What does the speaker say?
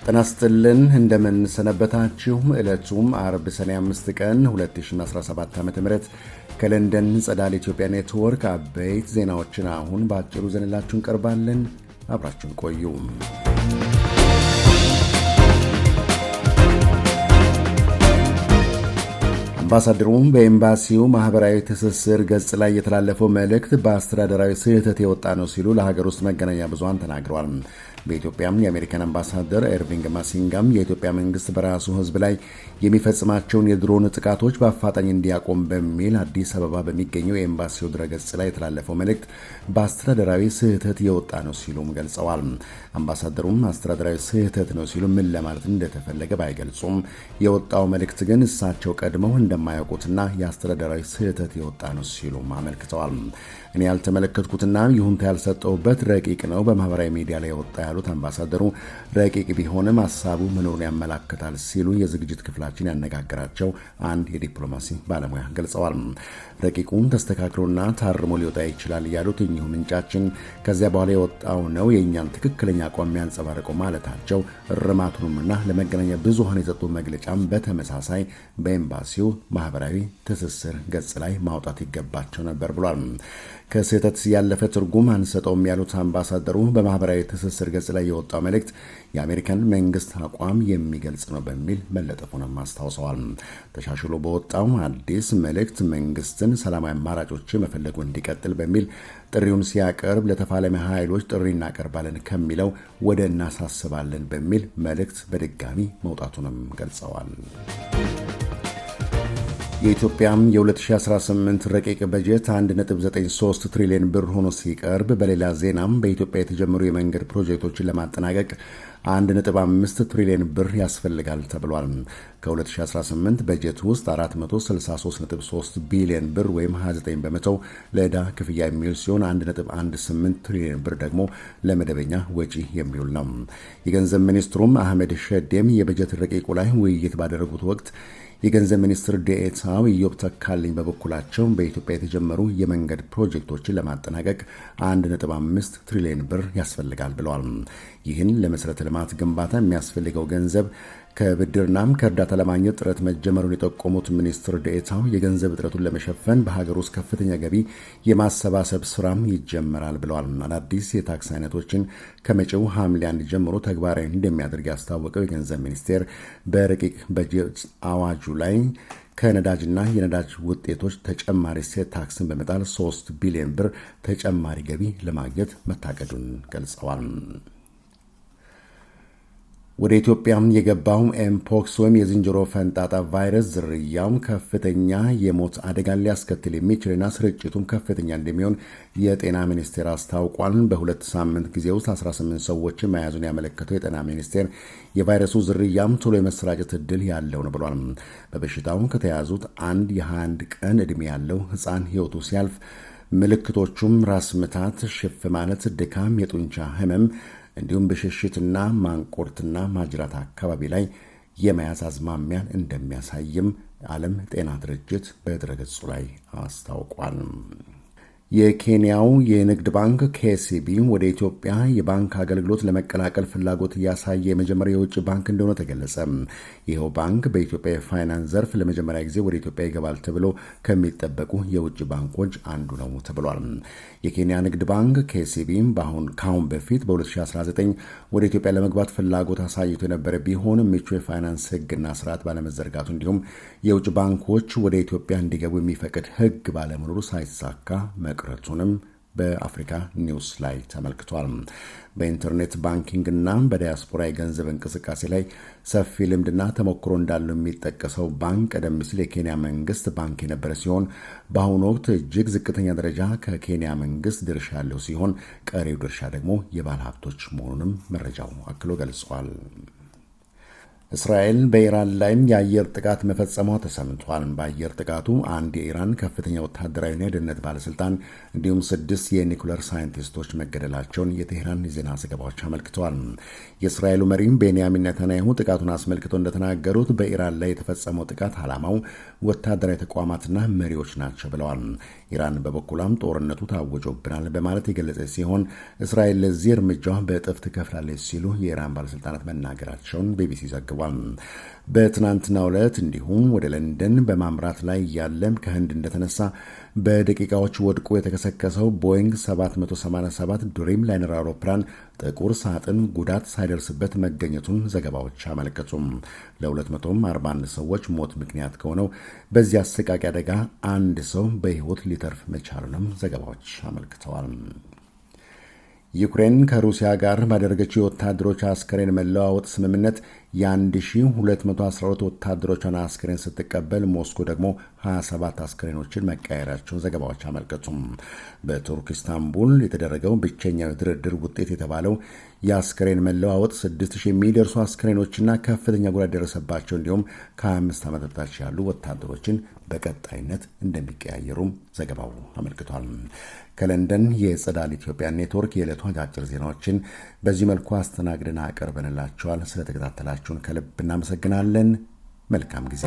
ጤና ይስጥልን፣ እንደምን ሰነበታችሁ። ዕለቱም አርብ ሰኔ 5 ቀን 2017 ዓ.ም። ከለንደን ጸዳል ኢትዮጵያ ኔትወርክ አበይት ዜናዎችን አሁን በአጭሩ ይዘንላችሁ እንቀርባለን። አብራችሁን ቆዩ። አምባሳደሩም በኤምባሲው ማህበራዊ ትስስር ገጽ ላይ የተላለፈው መልእክት በአስተዳደራዊ ስህተት የወጣ ነው ሲሉ ለሀገር ውስጥ መገናኛ ብዙሃን ተናግረዋል። በኢትዮጵያም የአሜሪካን አምባሳደር ኤርቪንግ ማሲንጋም የኢትዮጵያ መንግስት በራሱ ሕዝብ ላይ የሚፈጽማቸውን የድሮን ጥቃቶች በአፋጣኝ እንዲያቆም በሚል አዲስ አበባ በሚገኘው የኤምባሲው ድረገጽ ላይ የተላለፈው መልእክት በአስተዳደራዊ ስህተት የወጣ ነው ሲሉም ገልጸዋል። አምባሳደሩም አስተዳደራዊ ስህተት ነው ሲሉ ምን ለማለት እንደተፈለገ ባይገልጹም የወጣው መልእክት ግን እሳቸው ቀድመው እንደማያውቁትና የአስተዳደራዊ ስህተት የወጣ ነው ሲሉም አመልክተዋል። እኔ ያልተመለከትኩትና ይሁንታ ያልሰጠሁበት ረቂቅ ነው በማህበራዊ ሚዲያ ላይ የወጣ ያሉት አምባሳደሩ ረቂቅ ቢሆንም ሀሳቡ መኖሩን ያመላክታል ሲሉ የዝግጅት ክፍላችን ያነጋገራቸው አንድ የዲፕሎማሲ ባለሙያ ገልጸዋል። ረቂቁም ተስተካክሎና ታርሞ ሊወጣ ይችላል ያሉት እኚሁ ምንጫችን ከዚያ በኋላ የወጣው ነው የእኛን ትክክለኛ አቋም የሚያንጸባርቀው ማለታቸው እርማቱንምና ለመገናኛ ብዙኃን የሰጡ መግለጫም በተመሳሳይ በኤምባሲው ማህበራዊ ትስስር ገጽ ላይ ማውጣት ይገባቸው ነበር ብሏል። ከስህተት ያለፈ ትርጉም አንሰጠውም ያሉት አምባሳደሩ በማህበራዊ ትስስር ገጽ ላይ የወጣው መልእክት የአሜሪካን መንግስት አቋም የሚገልጽ ነው በሚል መለጠፉንም አስታውሰዋል። ተሻሽሎ በወጣው አዲስ መልእክት መንግስትን ሰላማዊ አማራጮች መፈለጉ እንዲቀጥል በሚል ጥሪውን ሲያቀርብ ለተፋላሚ ኃይሎች ጥሪ እናቀርባለን ከሚለው ወደ እናሳስባለን በሚል መልእክት በድጋሚ መውጣቱንም ገልጸዋል። የኢትዮጵያም የ2018 ረቂቅ በጀት 1.93 ትሪሊዮን ብር ሆኖ ሲቀርብ፣ በሌላ ዜናም በኢትዮጵያ የተጀመሩ የመንገድ ፕሮጀክቶችን ለማጠናቀቅ 1.5 ትሪሊዮን ብር ያስፈልጋል ተብሏል። ከ2018 በጀት ውስጥ 463.3 ቢሊዮን ብር ወይም 29% ለዕዳ ክፍያ የሚውል ሲሆን 1.18 ትሪሊዮን ብር ደግሞ ለመደበኛ ወጪ የሚውል ነው። የገንዘብ ሚኒስትሩም አህመድ ሸዴም የበጀት ረቂቁ ላይ ውይይት ባደረጉት ወቅት የገንዘብ ሚኒስትር ዴኤታው ኢዮብ ተካልኝ በበኩላቸው በኢትዮጵያ የተጀመሩ የመንገድ ፕሮጀክቶችን ለማጠናቀቅ 1.5 ትሪሊዮን ብር ያስፈልጋል ብለዋል። ይህን ለመሰረተ ልማት ግንባታ የሚያስፈልገው ገንዘብ ከብድርናም ከእርዳታ ለማግኘት ጥረት መጀመሩን የጠቆሙት ሚኒስትር ዴኤታው የገንዘብ እጥረቱን ለመሸፈን በሀገር ውስጥ ከፍተኛ ገቢ የማሰባሰብ ስራም ይጀመራል ብለዋል። አዳዲስ የታክስ አይነቶችን ከመጪው ሐምሌ 1 ጀምሮ ተግባራዊ እንደሚያደርግ ያስታወቀው የገንዘብ ሚኒስቴር በረቂቅ በጀት አዋጁ ላይ ከነዳጅና የነዳጅ ውጤቶች ተጨማሪ እሴት ታክስን በመጣል 3 ቢሊዮን ብር ተጨማሪ ገቢ ለማግኘት መታቀዱን ገልጸዋል። ወደ ኢትዮጵያ የገባው ኤምፖክስ ወይም የዝንጀሮ ፈንጣጣ ቫይረስ ዝርያውም ከፍተኛ የሞት አደጋን ሊያስከትል የሚችልና ስርጭቱም ከፍተኛ እንደሚሆን የጤና ሚኒስቴር አስታውቋል። በ2 ሳምንት ጊዜ ውስጥ 18 ሰዎችን መያዙን ያመለከተው የጤና ሚኒስቴር የቫይረሱ ዝርያም ቶሎ የመሰራጨት እድል ያለው ነው ብሏል። በበሽታው ከተያዙት አንድ የ21 ቀን ዕድሜ ያለው ሕፃን ሕይወቱ ሲያልፍ ምልክቶቹም ራስ ምታት፣ ሽፍ ማለት፣ ድካም፣ የጡንቻ ህመም እንዲሁም ብሽሽትና ማንቁርትና ማጅራት አካባቢ ላይ የመያዝ አዝማሚያን እንደሚያሳይም ዓለም ጤና ድርጅት በድረገጹ ላይ አስታውቋል። የኬንያው የንግድ ባንክ ኬሲቢ ወደ ኢትዮጵያ የባንክ አገልግሎት ለመቀላቀል ፍላጎት እያሳየ የመጀመሪያ የውጭ ባንክ እንደሆነ ተገለጸ። ይኸው ባንክ በኢትዮጵያ የፋይናንስ ዘርፍ ለመጀመሪያ ጊዜ ወደ ኢትዮጵያ ይገባል ተብሎ ከሚጠበቁ የውጭ ባንኮች አንዱ ነው ተብሏል። የኬንያ ንግድ ባንክ ኬሲቢ ከአሁን በፊት በ2019 ወደ ኢትዮጵያ ለመግባት ፍላጎት አሳይቶ የነበረ ቢሆንም ምቹ የፋይናንስ ሕግና ስርዓት ባለመዘርጋቱ እንዲሁም የውጭ ባንኮች ወደ ኢትዮጵያ እንዲገቡ የሚፈቅድ ሕግ ባለመኖሩ ሳይሳካ መቅረቱንም በአፍሪካ ኒውስ ላይ ተመልክቷል። በ internet banking እና በዲያስፖራ የገንዘብ እንቅስቃሴ ላይ ሰፊ ልምድና ተሞክሮ እንዳለው የሚጠቀሰው ባንክ ቀደም ሲል የኬንያ መንግስት ባንክ የነበረ ሲሆን በአሁኑ ወቅት እጅግ ዝቅተኛ ደረጃ ከኬንያ መንግስት ድርሻ ያለው ሲሆን ቀሪው ድርሻ ደግሞ የባለ ሀብቶች መሆኑንም መረጃው አክሎ ገልጿል። እስራኤል በኢራን ላይም የአየር ጥቃት መፈጸሟ ተሰምቷል። በአየር ጥቃቱ አንድ የኢራን ከፍተኛ ወታደራዊና የደህንነት ባለስልጣን እንዲሁም ስድስት የኒኩለር ሳይንቲስቶች መገደላቸውን የቴህራን የዜና ዘገባዎች አመልክተዋል። የእስራኤሉ መሪም ቤንያሚን ኔታንያሁ ጥቃቱን አስመልክቶ እንደተናገሩት በኢራን ላይ የተፈጸመው ጥቃት ዓላማው ወታደራዊ ተቋማትና መሪዎች ናቸው ብለዋል። ኢራን በበኩሏም ጦርነቱ ታውጆብናል በማለት የገለጸ ሲሆን እስራኤል ለዚህ እርምጃዋ በእጥፍ ትከፍላለች ሲሉ የኢራን ባለስልጣናት መናገራቸውን ቢቢሲ ዘግቧል። በትናንትናው ዕለት እንዲሁም ወደ ለንደን በማምራት ላይ ያለም ከህንድ እንደተነሳ በደቂቃዎች ወድቆ የተከሰከሰው ቦይንግ 787 ድሪም ላይነር አውሮፕላን ጥቁር ሳጥን ጉዳት ሳይደርስበት መገኘቱን ዘገባዎች አመለከቱም። ለ241 ሰዎች ሞት ምክንያት ከሆነው በዚህ አሰቃቂ አደጋ አንድ ሰው በሕይወት ሊተርፍ መቻሉንም ዘገባዎች አመልክተዋል። ዩክሬን ከሩሲያ ጋር ባደረገችው የወታደሮች አስከሬን መለዋወጥ ስምምነት የ1212 ወታደሮቿን አስከሬን ስትቀበል ሞስኮ ደግሞ 27 አስከሬኖችን መቀየራቸውን ዘገባዎች አመልከቱም። በቱርክ ኢስታንቡል የተደረገው ብቸኛው የድርድር ውጤት የተባለው የአስከሬን መለዋወጥ 6000 የሚደርሱ አስከሬኖችና ከፍተኛ ጉዳት ደረሰባቸው እንዲሁም ከ25 ዓመት በታች ያሉ ወታደሮችን በቀጣይነት እንደሚቀያየሩም ዘገባው አመልክቷል። ከለንደን የጸዳል ኢትዮጵያ ኔትወርክ የዕለቱ አጫጭር ዜናዎችን በዚህ መልኩ አስተናግደን አቀርበንላችኋል። ስለተከታተላችሁን ከልብ እናመሰግናለን። መልካም ጊዜ።